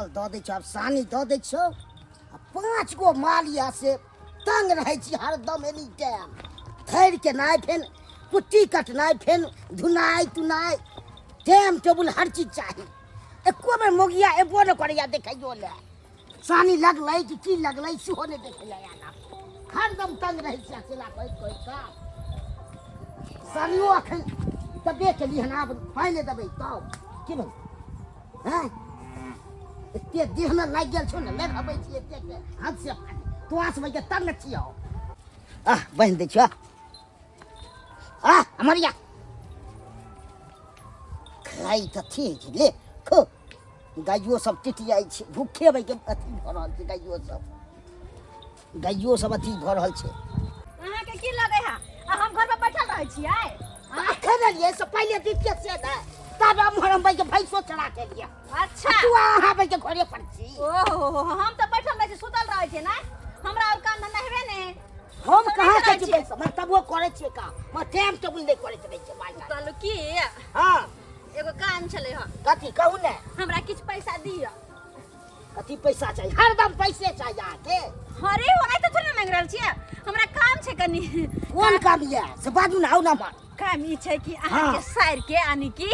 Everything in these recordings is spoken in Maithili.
चल दऽ दै छियौ, आब सानी दऽ दै छियौ। आ 5 गो माल यऽ से तंग रहै छी हरदम एनी टाइम, थैर केनाइ, फेन कुट्टी कटनाइ, फेन धुनाइ तुनाइ, टाइम टेबुल हर चीज चाही। एको बेर मोगिया एबो नहि करैया देखैयो लए, सानी लगलै कि की लगलै सेहो नहि देखै लए आयल। हरदम तंग रहै छी अकेला कहैत कहैत कऽ। सानियो अखन दबे केली हन, आब पानि देबै तब की भेलै? हैं, एते देहमे लागि गेल छौ ने, लगबै छी एते हाथ से तोरा सबके तंग छियौ। आह, बान्हि दै छियौ। आह, अमरिया खाइ तऽ ठीक छै, ले खो। गाइयो सब टूटि जाइ छै, भूखे के अथी भऽ रहल छै। गाइयो सब, गाइयो सब अथी भऽ रहल छै। अहाँके की लगै है, आ हम घर पर बैठल रहै छियै? अखन एलियै से पहिले दितियै से नहि, तब एम्हर हम बैके भैंसो चरा के एलियै। अच्छा, तू अहाँ बैके घरे पर छी? ओहो, हम तऽ बैठल रहै छी, सुतल रहै छियै ने, हमरा और काम धंधा हेबे ने। हम तो कहाँ नहि कहै करै छी छियै। बैस, मगर तबो करै छियै काम, मगर टाइम टेबुल नहि करै रहै छियै माल जाल। कहलहुँ की, हँ, एगो काम छलै हँ। कथी कहू ने। हमरा किछु पैसा दिअ। कथी पैसा चाही? हरदम पैसे चाही अहाँके। अरे, ओना तऽ थोड़े ने मांगि रहल छियै, हमरा काम छै कनि। कोन काम यऽ से बाजू ने, आउ ने हमर। काम ई छै कि अहाँके साइर के, यानी कि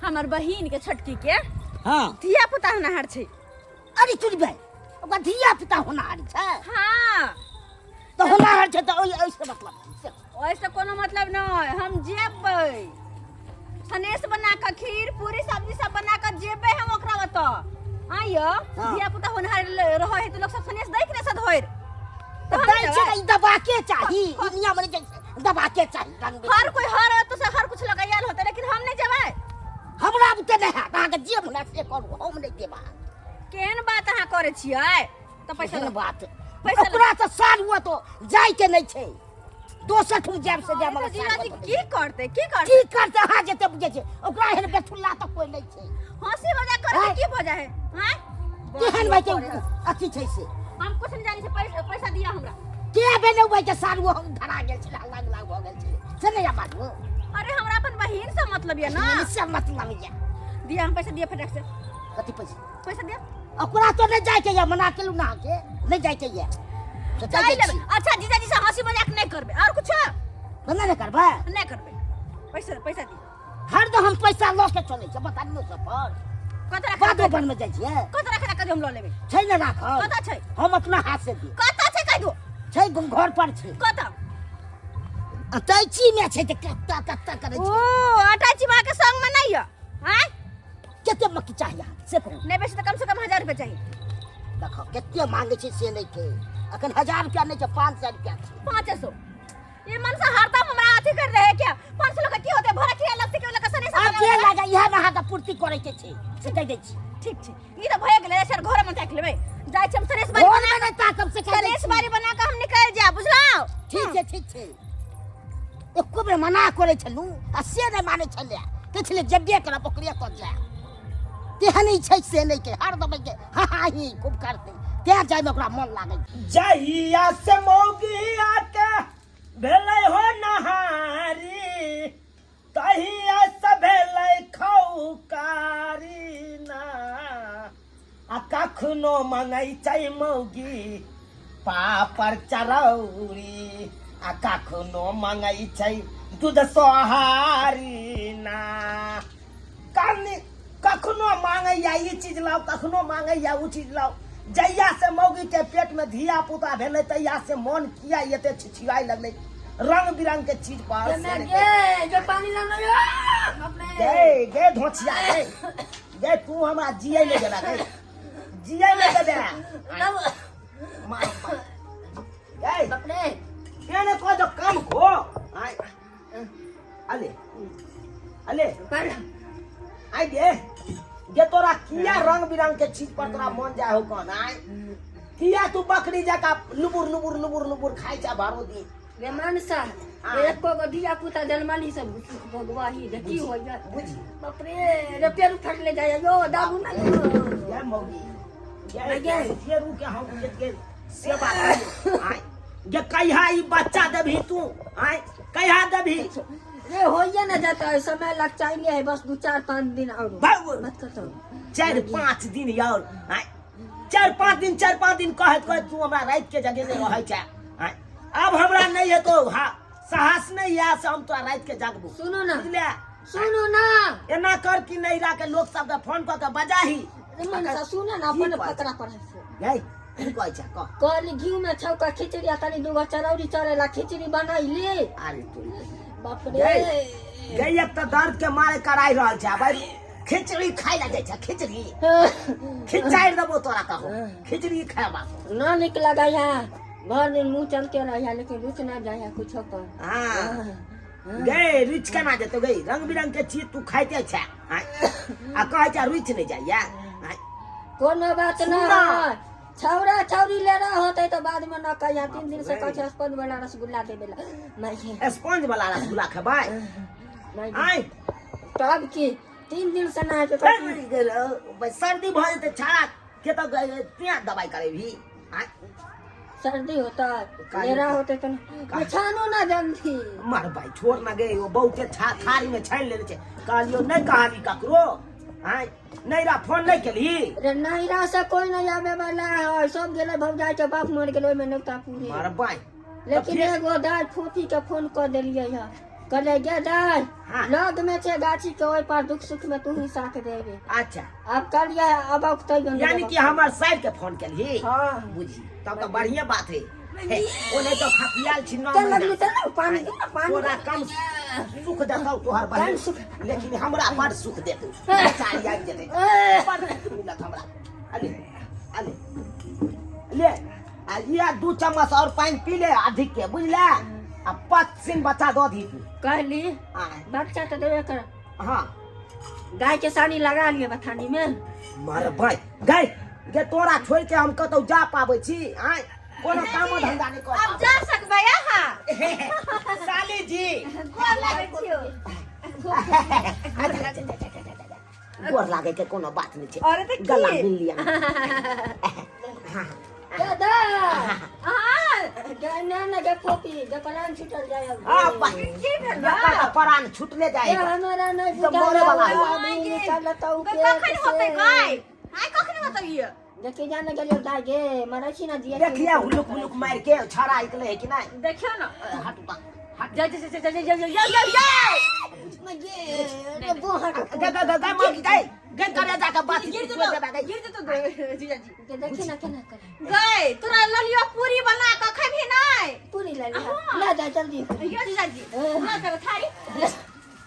हमर बहिन के छोटकी के धिया पुता होनहार छै। अरे चुड़बै, ओकरा धिया पुता होनहार छै? हाँ। तऽ होनहार छै तऽ ओहि ओहिसँ मतलब से? ओहिसँ कोनो मतलब नहि, हम जेबै सनेस बना कऽ, खीर पूरी सब्जी सब बना कऽ जेबै हम ओकरा ओतऽ। आइयो धिया पुता होनहार रहै है तऽ लोक सब सनेस दै के ने सधोरि, तऽ हम दै नहि छै देबै? ने, ई दबाके चाही, ई नियम नहि छै, दबाके चाही रंग बिरंग। हर कोई हर ओतऽ से हर कुछ लगायल होतै, लेकिन हम नहि जेबै। हमरा बुते नहि हैत, अहाँके जे मन हैत से करू, हम नहि देब अहाँके। केहन बात अहाँ करै छियै? तऽ पैसा एहन लऽ। बात पैसा लऽ। ओकरा तऽ साल हुआ तो जाइके नहि छै, दोसर ठाम जायब से जायब, अरे मगर तऽ जीजाजी साल हुआ तो की करतै, की करतै? की करतै? अहाँ जते बुझै छै, ओकरा एहन बेथुल्ला तऽ कोइ नहि छै। हंसी मजाक करके आँय? की भऽ जाइ है? आँय? केहन भाई के अथी छै से हम कुछ नहीं जानै छी, पैसा पैसा दिया हमरा। के बेने भाई के साल हुआ हम धरा गेल छलै, हल्ला गुल्ला भऽ गेल छलै से नहि बाजू। अरे, हमरा अपन बहिन से मतलब ये ना। से मतलब ये। दिया हम पैसा दिया फटाक से। कथी पैसा? पैसा दिया। ओकरा तो नहीं जाए के ये, मना केलू ना के नहीं जाए के ये से जाय जाय लेबै। छी। अच्छा, जीजाजी से हंसी मजाक नहीं करबै और कुछ मना नहीं करबै? नहीं करबै, पैसा पैसा दिया। हरदम हम पैसा लऽ के चलै छै, बतानियो सब पर। कत रख बादो बनमे जाइ छियै। कत रख रख हम लऽ लेबै। छै ने राखल। कत छै? हम अपना हाथ से दी। कत छै कहि दो। छै, घर पर छै। कत? अटैची में छै तऽ कत्ता कत्ता करै ओ छै। अटैची माँ के संग में नहीं है? आँय? कते मक्की चाही अहाँके से कहू। नहीं बेसी तऽ कम से कम 1000 रुपया चाहिए। देखो कते मांगे छै से नहि छै, अखन 1000 रुपया नहि छै, 500 रुपया छै। 500? ये मन से हरदम हमरा अथी कर रहे है क्या? 500 लोग की होते, भरा किराया लगते के लगा सने आब जे लागे, इएह में अहाँके पूर्ति करे के छै से कहि दै छी। ठीक छै, ई तऽ भए गेलै, सर घर में ताकि लेबै। जाइ छी हम सनेस बारी घर बना में नहि ताकब से कहि दै सनेस छी। बारी बना कऽ हम निकलि जायब, बुझलहुँ? ठीक छै, ठीक छै। एको बेर मना करै छलहुँ आ से नहि मानै छलै, कहै छलै जेबे करब ओकरे तऽ जायब। तेहन ही छै से नहि के हर दबै के हाँ हाँ ही खूब करतै, तें जायमे ओकरा मन लागै छै। जहिया से मौगिया के भेलै हो नहारी, तहिया से भेलै खौकारी ना। आ कखनो मंगै छै मौगी पापड़ चरौरी, आ कखनो मंगै छै दूध सोहारी ना। कनि कखनो मांगैया ई चीज लाउ, कखनो मांगैया ओ चीज लाउ। जहिया से मौगी के पेट में धिया पुता भेलै तहिया से मन किया एते छिछियाइ लगलै रंग बिरंग के चीज पर से नहि। गे जो पानी लानो यो अपने। गे गे धोछिया गे, गे तू हमरा जियै नहि देबे, गे जियै नहि देबे। गे अपने एने कह जो कम खो। आय अले अले पर आय गे, गे तोरा किया रंग बिरंग के चीज पर तोरा मन जाय हो कौन? आय किया तू बकरी जका लुबुर लुबुर लुबुर लुबुर खाइ छ भरो दिन? रे मनसा, हाँ। एको गो धिया पुता जनमनी सब भगवाही रे की हो जाए बुझ। बाप रे रे, पेड़ फटले जाय यो दाबू ना यो। गे मौगी गे, गे। गे फेरू के हम बुझैत के सेवा करू। आय गे कहिया ई बच्चा देबही तू? आय कहिया देबही? रे होइए ना जाता है, समय लग चाहिए है बस 2 4 5 दिन और बाबू। मत कर तो 4 5 दिन और। आय 4-5 दिन, 4-5 दिन कहैत कहैत तू हमरा राति के जगेने रहै छै। आँय, आब हमरा नहीं हेतौ हा साहस नहीं है से हम तोरा राति के जगबू। सुनू ना। बुझले? सुनू ना। एना कर कि नैरा के लोक सबके फोन कऽ के बजाही। रे मनसा, सुन ना, की अपन कहै फकरा पढ़ै छै। यही की कहै छै, कह। कहली घी में छौका खिचड़ी आ तनी दूगो चरौरी चढ़ेला खिचड़ी बनैली। अरे तू बाप रे। गई गई, एक तऽ दर्द के मारे कराई रहल छै, भाई खिचड़ी खाइ ला जाइ छै। खिचड़ी खिचाइ देबो तोरा, कहो खिचड़ी खाबा। ना निक लगैया, भर दिन मुंह चलते रहिया, लेकिन रुच ना जाइया कुछो पर। हाँ गए, रुचि केना जेतौ गई? रंग बिरंग के चीज तू खाइते छै आँय? आ कहै छै रुचि नहि जाइया आँय? कोनो बात ना। सुना। है छौरा छौरी ले रहा होते तो बाद में न कहिया। 3 दिन से कहै छै स्पंज वाला रसगुल्ला देबे ला नहीं। स्पंज वाला रसगुल्ला खेबै? नहीं। आँय? तब की, 3 दिन से ना है तो। सर्दी भऽ जेतै छाड़ा के तऽ प्याज दवाई करेबही आँय? सर्दी होता काहे? मेरा होते तो ना छानो ना जल्दी। मर भाई, छोड़ ना गे, ओ बहुते थारी में छानि लेने छै। कहलियो नहि कहली ककरो आँय? नहि रा फोन नहि केलही? रे नैरा से कोई नहीं आवे वाला है, सब गेले। भौजाई के बाप मर गेलै ओहिमे नौता पूरे। मर भाई। लेकिन एगो दाइ फोफी के फोन कऽ देलियै है, कहले गे दाइ, लग में छै गाछी के ओहि पर, दुख सुख में तू ही साथ देबे। आब कहलियै अब तैयो नहि। यानी कि हमर साइड के फोन केलही? हाँ। बुझी तब तऽ बढ़िया बात है। हे, ओ नहीं तो खपियाल छी 9 चल महीना। लगली चल ना, पानी दे ना, पानी। तोरा कम सुख देतौ तोहर बहिन, कम सुख। लेकिन हमरा बड़ सुख देतौ। साड़ी आबि जेतै, बड़ सुख मिलत हमरा। अले अले ले, आ इएह 2 चम्मच और पानि पी ले अधिक के, बुझले? आ 5 दिन बच्चा दऽ दी तू। कहली आँय। बच्चा तऽ देबे कर। गाय के सानी लगा लिअ बथानी में। मर भाई, गई गे, तोरा छोड़ के हम कतौ जा पाबै छी आँय? कोनो काम धंधा नहि कर। अब जा सकबै अहाँ। पाबै। साली जी। गोर लागै छियौ। अच्छा, अच्छा, अच्छा, अच्छा, अच्छा। गोर लागे के कोनो बात नहि छै। अरे तऽ की? गला मिल लिया। दादा। अहाँ गे ना ना गे फोफी गे, परान छूटल जाय अब। आ बा- की भेल? एकर तऽ प्राण छुटले ए, जाए। हमरा नहीं तऽ मरे वाला है। अभी निकालत उ कखन पेट होतै से। गाय आइ कखन होतै ई? देखी जाने गेलियो दाइ गे, मरै छी ना जिए। देखिए, हुलुक हुलुक मारि के छड़ा निकले है कि नहीं? देखियौ न। हट बा, हट। जा जा जा जा जा जा जा जा जा। गे गे गे गे मौगी, गई गे, करे जाके बात। गिर जेतौ, गिर जेतौ जीजाजी। देखी ना केना करे। गई, तोरा ललियो पूरी बना कऽ खेबही नहि? पूरी ले लिहा, ला जा जल्दी। यो जीजाजी, ना कर थारी।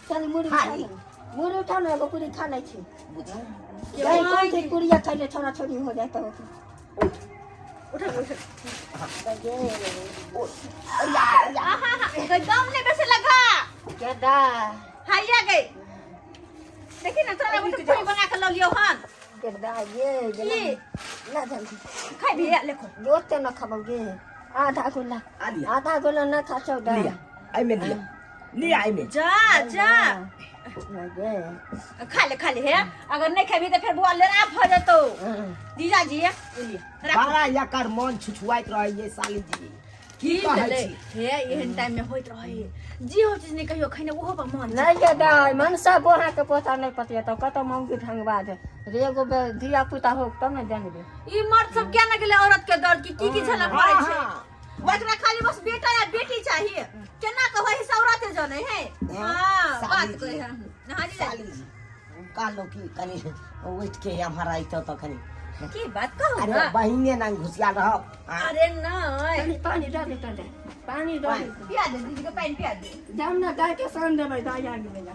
चल मुड़ी उठा थारी। ले, मुड़ी उठा ना, एगो पूरी खा लै छी। बुझ। गई, कौन चीज पूरिया खैले छोरा छोरी हो जाए तो। उठ उठ। गे। आहा हा, गई, दम नहीं बेसे लगा। केदा। हाइया गई, देखी ना, तोरा पूरी बना के ललियो हन। केदा ये। की? ला जल्दी। खेबही लेखो। गोते न खबौ गे, आधा गोला। आ लिया। आधा गोला न खा चौदा। लिया, एहिमे लिया, लिया एहिमे। जा जा। गे। खा ले, खा ले। हे, अगर नहीं खेबही तऽ फेर बुआ लेना भऽ जेतौ। जीजाजी, राखू। बड़ा एकर मन छुछुआइत रहै साली जी। की की कहै भेलै? छी? हे, एहन टाइम में होइत रहे जे हो चीज नहीं कहियो खैने ओहो पर मन नहीं गे दाइ, मनसा बोहा के पोता नहीं पतियतौ, कतौ मौगी ढंगबा दे रे, एगो धिया पुता हो तब ने जानबे। ई मर्द सब क्या न गेलै औरत के दर्द की की की झलक पड़ै छै। हाँ। एकरा खाली बस बेटा या बेटी चाहिए, केना कहै है औरत जाने है। हाँ, साली बात जी। कहै है। हाँ जी। साली जी, कहलहुँ कि कनि उठि के एम्हर अइतौ तऽ कनि की बात कहू अरे ना। बहिने ना घुसिया रहब आँय? अरे नहीं। कनि पानी दऽ दे, दे पानी दऽ दे। पिया दे दीदी के, पानि पिया दे। जाम ना, गाय के सान देबै, दाइ आबि गेलै।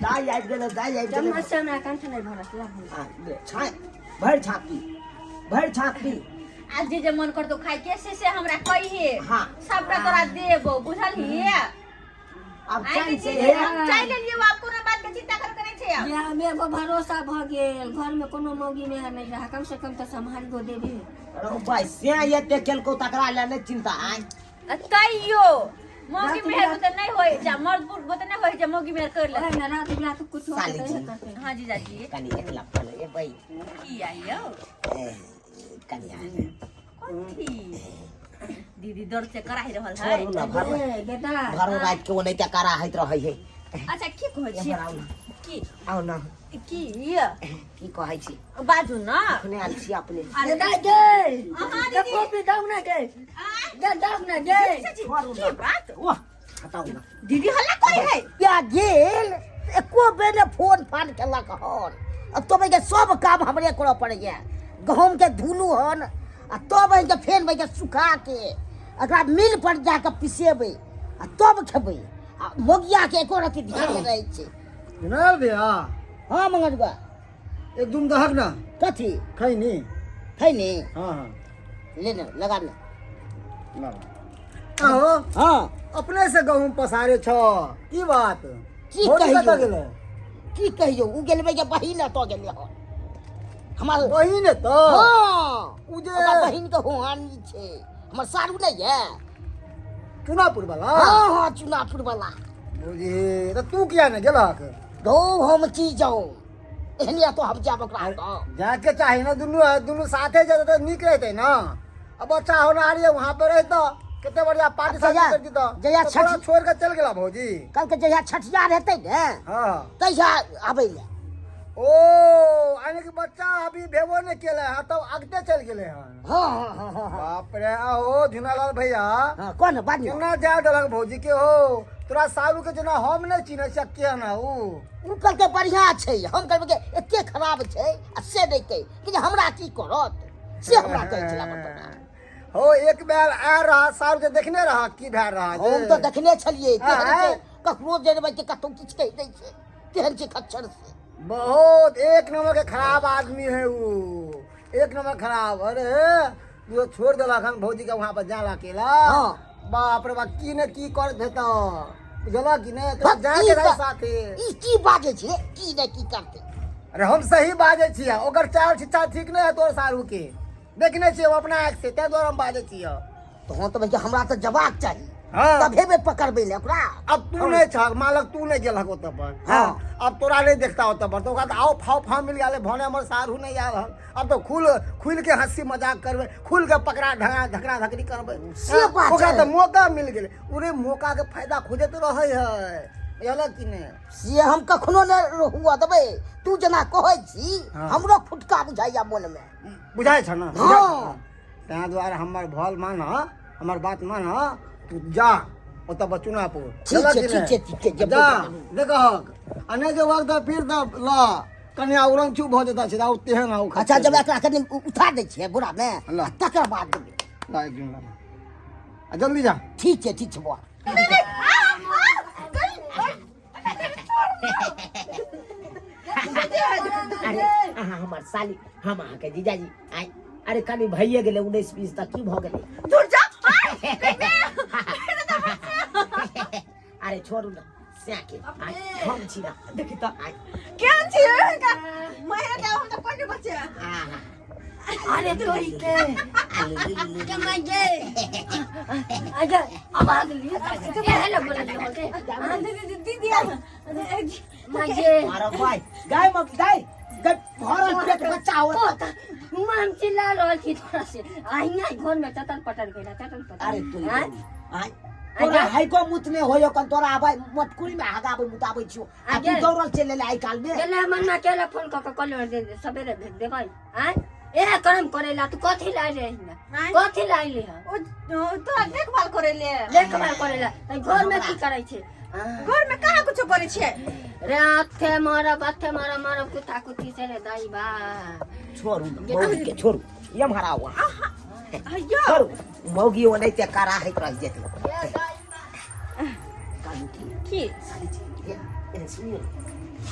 दाइ आबि गेलै, दाइ आबि गेलै। चम्मच से हमरा कंठ नहीं भरत ला। हाँ, ले, छाँक भरि, छाँक पी, भरि छाँक पी। आ जे जे मन करतो खाइ के से हमरा कहिहे। सबटा तोरा देबो, बुझलही? आब आइ चैन के से चीज हे। चाय ले लियौ, आब कोनो बात के चिंता करे के नहीं छै आब। या हमे एगो भरोसा भऽ गेल, घर में कोनो मौगी में नहीं रहा, कम से कम तऽ सम्हारियो देबे। अरे भाई, से एते केलकौ तकरा ले नहि चिंता आय। आ तैयो मौगी रात मेहर बिरात- तऽ नहि होइ जा, मर्द पुरुष तऽ नहि होइ जा, मौगी मेहर कर ले। ओहे ने, रात बिरात कुछ साली जी। करते। हाँ जीजाजी। कनि एकला पल एबै। की आइयो? ए, कनि आ। कथी दीदी दर्द से कराहि रहल है? छोड़ू न, भरो ए बेटा। भरो राति के ओनाहिते कराहैत रहै है। अच्छा, की कहै छी? एम्हर आउ न। की आउ न। की? की कहै छी? बाजू न। अखने आयल छी अपने। अरे दाइ गे। अहाँ गे दीदी। कॉपी दाउ ना गे। गे दाउ ना गे। छोड़ू की न। बात? वाह, हटाउ न। दीदी हल्ला करे है। या गेल एको बेर ने फोन फान केलक हन। आ तब के सब काम हमरे करऽ पड़ैया। गहूम के धुलू हन आ तब के फेन के सुखा के एकरा मिल पर जाके पिसेबै आ तब खेबै। आ मोगिया के एको रति ध्यान नहि रहै छै। जनाब भैया। हाँ मंगरुआ। एक दुम दहक ना। कथी? खैनी। खैनी? हाँ हाँ। ले ने लगा ले। ला। आहो। हाँ। अपने से गहूम पसारे छो की बात? की भौजी कहियो? कतऽ गेलै? की कहियो, उ गेलबै के बहिन एतऽ गेलै हन। हमर बहिन एतऽ? हाँ। उ जे ओकरा बहिन के होहानी छै। हमर सारू नहि है? चुनापुर वाला? हाँ हाँ चुनापुर वाला। भौजी तऽ तू किया ने गेलक? गौ हम की जाऊं, एहने तो हम जाब ओकरा ओतऽ। जाके चाही ना, दुनू दुनू साथे जेतै तऽ नीक रहतै ना। अब बच्चा होनहार ये वहाँ पे रहता कितने बढ़िया पार्टी जहिया- शादी कर दीता। जहिया तो तोरा छठ- छोड़ के चल गेला भौजी। कल के जहिया छठिया रहतै ने हाँ। तहिया आबै ले। ओ यानी कि बच्चा अभी भेबो नहीं केले हँ तब अगते चल गेले हँ। हाँ हाँ हाँ हाँ हाँ। बाप रे। आहो झुनालाल भैया। हाँ कौन बात नहीं। केना जाय देलक भौजी के हो? तोरा सारू के जेना हम नहीं चिन्है छियै केहन है उ। उ कहलकै बढ़िया छै, हम कहबै कि एते खराब छै आ से नहि कहै कि हमरा की करत, से हमरा कहै छला बतौला। हो एक बेर आयल रहा सारू के देखने रहा की भए रहा हम तऽ देखने छलियै केहन आँय? छै, ककरो जेबै के कतौ किछु कहि दै छै, केहन छै खच्चर से। बहुत एक नंबर के खराब आदमी है उ, एक नंबर खराब। अरे तू छोड़ देलक हन भौजी के वहाँ पर जाला अकेला। हाँ। बाप रे बाप की ने की कर देता बुझलक कि नहीं? तोरा बस जाके ई रहे साथे। ई की बाजै छी रे, की ने की करते? अरे हम सही बाजै छियै, ओकर चाल शिक्षा ठीक नहीं है तोर सारू के, देखने छियै हम अपना आँख से, ताहि दुआरे हम बाजै छियै। तो हम तऽ भैया हमरा तऽ जबाक चाही। हाँ। तभे में पकड़बै ले ओकरा। अब तू नहीं छह मालक, तू नहीं गेलहक ओतऽ पर। हाँ। अब तोरा नहीं देखता ओतऽ पर, तो ओकरा तऽ आओ फाव फाव मिल गेलै, भने हमर सारू नहीं आयल हन। अब तो खुल खुल के हंसी मजाक करबै, खुल के पकड़ा ढंगा धकड़ा धकड़ी करबै। से हाँ, बात ओकरा छै। तऽ मौका मिल गेलै, उरे मौका के फायदा खोजैत रहै है, बुझलक कि नहि? से हम कखनो नहि हुआ देबै, तू जेना कहै छी हाँ। हमरो फुटका बुझाइया मन में। बुझाइ छ ना? हाँ। ताहि दुआरे हमर भल मान, हमर बात मान, तू जा ओतऽ बचुनापुर। ठीक छै, ठीक छै, ठीक छै, जेबै जा जरूर। देखहक आ नहि जेबहक तऽ फिर तऽ ल कनिया उड़न छू भऽ जेता छै, आउ तेहन आउ। अच्छा जब एकरा कनि उठा दै छियै बोरा मे ल। आ तकर बाद देबै। ल एक दिन ल आ जल्दी जा। ठीक छै, ठीक छै बौआ। अरे अहाँ हमर साली, हम अहाँके जीजाजी। आइ अरे कनि भइए गेलै 19 20 तऽ की भऽ गेलै? दूर जा। अरे छोड़ू ना स्याके, आइ हम छी ना। देखी तऽ आइ केहन छी हिनका महीना के हम तऽ कोइ नहि बचे। आहा। अरे तोरी के जमाई गे, अरे अब आ गेलियै ए हेलो बोललियै होते। दीदी माय गे। अरे भाई गाय मग गाय गाय भरल पेट बच्चा हो। हम चिल्ला रहल छी तोरा से, आ हियाँ घर में चटल पटल गेला चटल पटल। अरे तू आँय? आइ तोरा हाइको मुतने होयो कन, तोरा आबै मटकुरी में हगाबै मुताबै छियो आ तू आगे। दौड़ल चलि एलै आइ काल में। गेलै मनमा केला फोन कऽ के कहलियै जे सबेरे भेज देबै। आँय एहे करम करेला तू कथी लाइ रे हियाँ? आँय? कथी लाइ ले हँ? ओ तोरा देखभाल करे ले। देखभाल करेला तऽ घर में की करै छै? घर में कहाँ कुछो करे छियै? रे अथे मारब अथे मारब मारब कुत्ता कुत्ती से रे दाई बा। छोड़ू न, मौगी के छोड़ू, एम्हर आउ अहाँ। अय्यो। छोड़ू मौगी ओनाहिते कराहैत रहि जेतै। कहलहुँ की? की? साली जी, एने सुनियौ ने।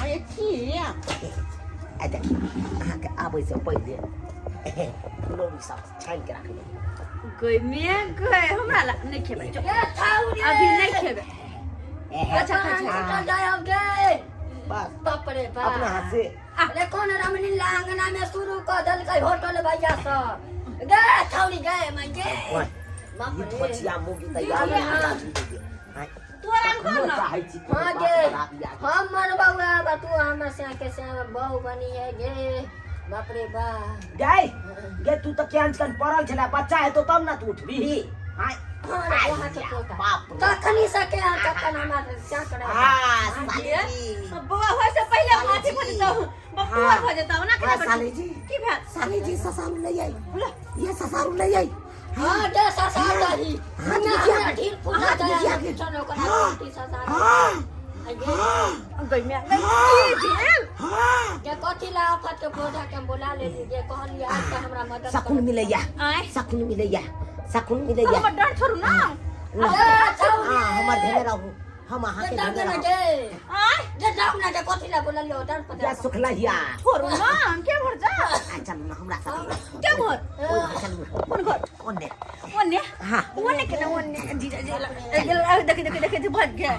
अरे की? आइ देखियौ अहाँके आबैसँ पहिले फुलौरी सब छानि के राखबै। गई में गई हमरा ला नहीं खेबै। ए थाउरी। अभी नहीं खेबै। अच्छा अच्छा अच्छा। जाय अब गे। बस बाप रे बाप। अपना हाथ से। अरे कौन रामलीला अंगना में शुरू कर देलकै होटल भैया सब गे छौरी गे मैं गे। ओए, बाप ई रे। बचिया मौगी तैयार दीदी, हाँ। तोरा कखनो घर ना चाहै छी कोनो हाँ बात गे खराब या हम मरबौआ बा तू हमर से के से बहु बनी है गे। बाप रे बाप। गै गे तू तऽ केहन केहन पड़ल छलै, बच्चा हेतौ तब ने तू उठबिही। आँय हाँ, वहाँ के पोता। बाप रे। तखनी से के आ तखन हमरा क्या करे हाँ साली जी बौआ होय से पहिले हम अथी भऽ जेतौ बपुआ भऽ जेतौ ना केना हाँ, करतौ? साली जी। की भेल साली जी ससारू नहीं आई ये ससारू नहीं आई हाँ दे ससार दही हाँ, ना जी, हमरा ढील फूटा हाँ, जाय जी, चलो ओकरा हाँ, रोटी ससार हाँ आगे गई मैं की भेल हाँ जे कथी ला आफत के बोझा के हम बोला लेली जे कहली आज के हमरा मदद शकुन मिलैया आय शकुन मिलैया शकुन मिलैया हमर डर छोड़ू ना ना। ए, छौरी। हाँ हमर धेने रहू हम अहाँ के जे धेने ना रहू जे आय जे जाऊ ना जे कथी ला बोला लियो डर पता या सुखलहिया छोड़ू ना हम के भर जा आ चलू ना हमरा साथे के भर ओहि घर चलू ना कोन घर ओने ओने हाँ ओने के ना ओने जीजा जी देखे देखे देखे जे भर गया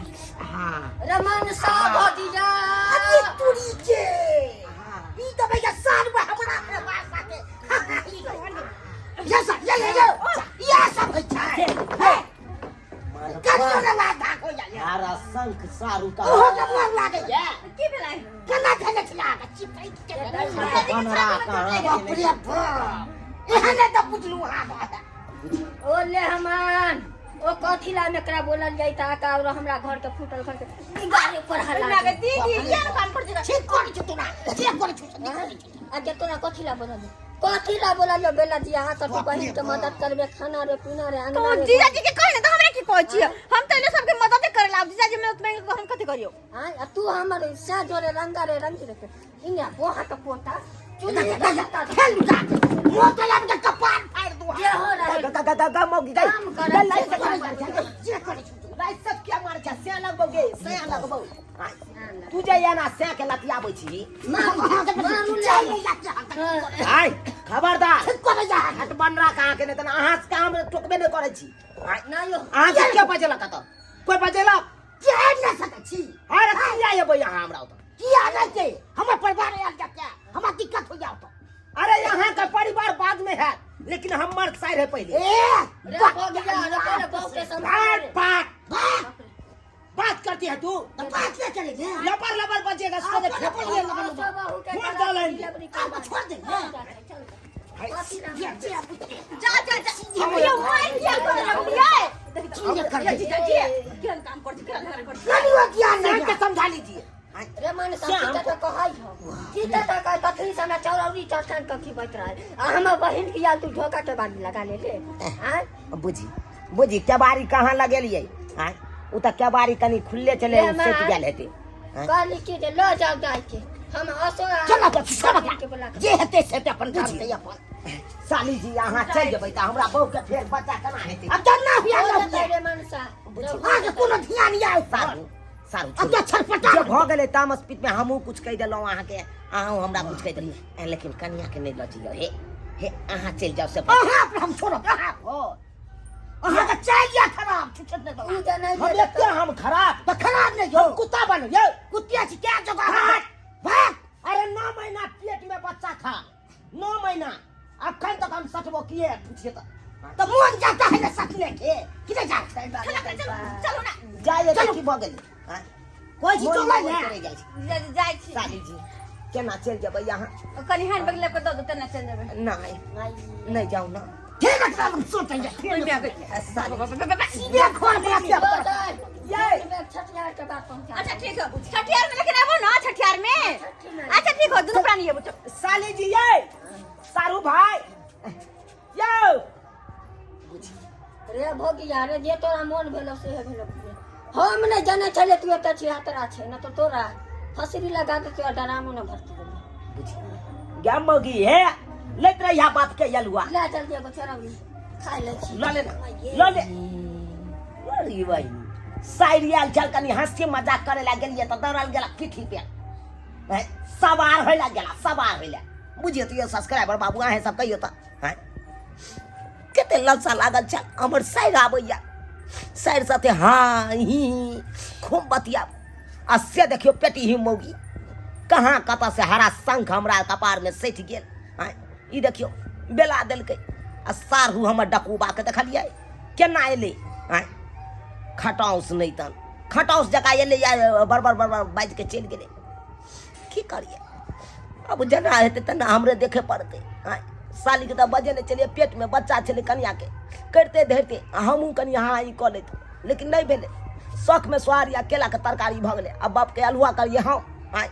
हाँ रमन सा भतीजा अरे तुरी के ई त भैया साल में हमरा के बात साथे ये सब ये ये ये ये सब होइ छै हे कहियो ने लात धाक हो जाइए हरा शंख सारू का ओहो के मोर लागै ये की भेलै केना धेने छला चिपैक के बनरा कहाँ बाप रे बाप एहने त बुझलू अहाँ ओ ले हमान ओ कथी ला एकरा बोलल जाई ता का और हमरा घर के फूटल घर के गाड़ी पर हला ओहिमे दीदी किया काम पर जरा ठीक करै छु तोरा जे करै छु से करै छु आ जे तोरा कथी ला बोलल कथी ला बोलल बेला जी अहाँ सब बहिन के मदद करबे खाना रे पीना रे तो अंगना रे जीजा जी के कहे ना तो हमरा की कहै छियै हम तऽ एने सबके मदद करे ला जीजा जी मदद मांगे हम कथी करियो हाँ आ तू हमर सा जोरे रंगा रे रंग रे इने बोहा के पोता चुनी खेल जा मोर तो आब के कपार फाड़ दू जे हो रहे गा गा गा गा मौगी गई काम करब, लाई से सब जे करै छु लाई सब क्या मार के से लगबोगे से लगबो तू जे एना से के लतियाबै छी मारू ले आय खबरदार ठीक करै जा हट बनरा कहाँ के नहीं त अहाँ से काम टोकबे नहीं करै छी आय, ना यो अहाँ के के बजेलक तऽ कोई बजेलक के नहि सकै छी अरे किया एबै अहाँ हमरा ओतऽ किया नहि के हमर परिवार आयल जाके हमरा दिक्कत हो जाओ तो अरे यहाँ का परिवार बाद में है लेकिन हमर साइड है पहले ए रे भगिया रे पहिले बहू के संभाल बात बात बात बात करती है तू तो बात क्या करेंगे लबर लबर बजेगा सोने आप खेपड़ लबर ले लबर लबर बहू के छोड़ डालेंगे। आप छोड़ दे चल जे जे जा जा जा यो मार किया कर रखलियै चीज कर दे जीजा जी केहन काम कर छी केहन झगड़ा कर छी कनियो ज्ञान नहीं नहीं के समझा लीजिए रे मन सब सीता तो कहै हो सीता तो कहै तखनी से हमरा चौरौरी चरचन के खिबैत रहे आ हमर बहिन के यार तू झोका के बाड़ी लगा ले रे आँय बुझी बुझी केबाड़ी कहाँ लगेलियै आँय उ तऽ केबाड़ी कनी खुलले छलै ले उ सटि माँ। गेल हेतै आँय? कहली कि जे लऽ जाउ दाइ के हम असो चलो तो छोड़ के बोला जे हेतै से हेतै अपन काम से अपन साली जी अहाँ चलि जेबै तऽ हमरा बहू के फेर बच्चा केना हेतै अब जब ना हुआ ना हुआ रे मनसा आगे कोनो ध्यान या सारू सारू अब तो छटपटा जे भऽ गेलै तामस पीत में हमहूँ कुछ कहि देलहुँ अहाँके अहूँ हमरा कुछ कहि देलहुँ लेकिन कनियाके नहि लऽ जइयौ हे हे अहाँ चलि जाउ से अहाँ पर हम छोड़ब अहाँ पर अहाँ के चाल या खराब छुछत नहीं उ जे नहि हम एते हम खराब तो खराब नहीं हो कुत्ता बन यौ कुतिया छी क्या जगह भाग। भाग अरे 9 महीना पेट में बच्चा था 9 महीना अखन तक हम सटबो किए पूछिए तऽ तो मन जाता है ना सटने के किधर जाता है चलो चलो चलो ना जाइए तऽ की भऽ गेलै आँय? कोई चीज मोन चलै मोन ने करे जाइ छै जीजा जी जाइ छी साली जी केना चलि जेबै अहाँ कनि हैंड बैग लऽ कऽ दऽ दो तेना चलि जेबै नहि नहि जाउ ना ठीक है हम सोचेंगे ओहिमे आगे साली सीधे खोल के ये छठियार के बाद पहुंचा अच्छा ठीक है छठियार में लेकिन आबो ना छठियार में अच्छा ठीक हो दुनू प्राणी आबो चल साली जी ये सारू भाई यौ रे भोगिया रे जे तोरा मोन भेलो से भेलो हम नहि जानै छलियै तू एते छिहत्तरा छै न तऽ तोरा फसरी लगा के तोरा डरामो न भरती गे मौगी हे लैत रहिया बाप के यलुआ ले जल्दी एगो चरौरी खाइ लै छी लऽ ले ना, लऽ ले अरे बहिनी साइर आयल छल कनी हंसी मजाक करे ला गेलियै तऽ दौड़ल गेला पीठी पे हैं, सवार होय ला गेला सवार होय ला बुझियौ तऽ यौ सब्सक्राइबर बाबू अहें सब कहियौ तऽ हैं कते ललसा लागल छल हमर साइर आबैया साइर साथे हाँ ही खूब बतिया आ से देखियौ पेटी ही मौगी कहाँ कतऽ से हरा शंख हमरा कपार में सटि गेल आँय ई देखियौ बेला देलकै आ साढ़ू हमर डकूबाके देखलियै केना एलै आँय खटाउस नहि तन खटाउस जकाँ एलै आ बड़बड़ बड़बड़ बाजि कऽ चलि गेलै की करियै अब जेना हेतै तेना हमरे देखे पड़तै आँय सालीके तऽ बजेने छलियै, पेटमे बच्चा छलै कनियाके, करिते धरिते आ हमहूँ कनि हाँ ई कऽ लैतहुँ, लेकिन नहि भेलै। शौकमे सोहारी आ केलाके तरकारी भऽ गेलै। आ बापके अल्हुआ करियै हम आँय।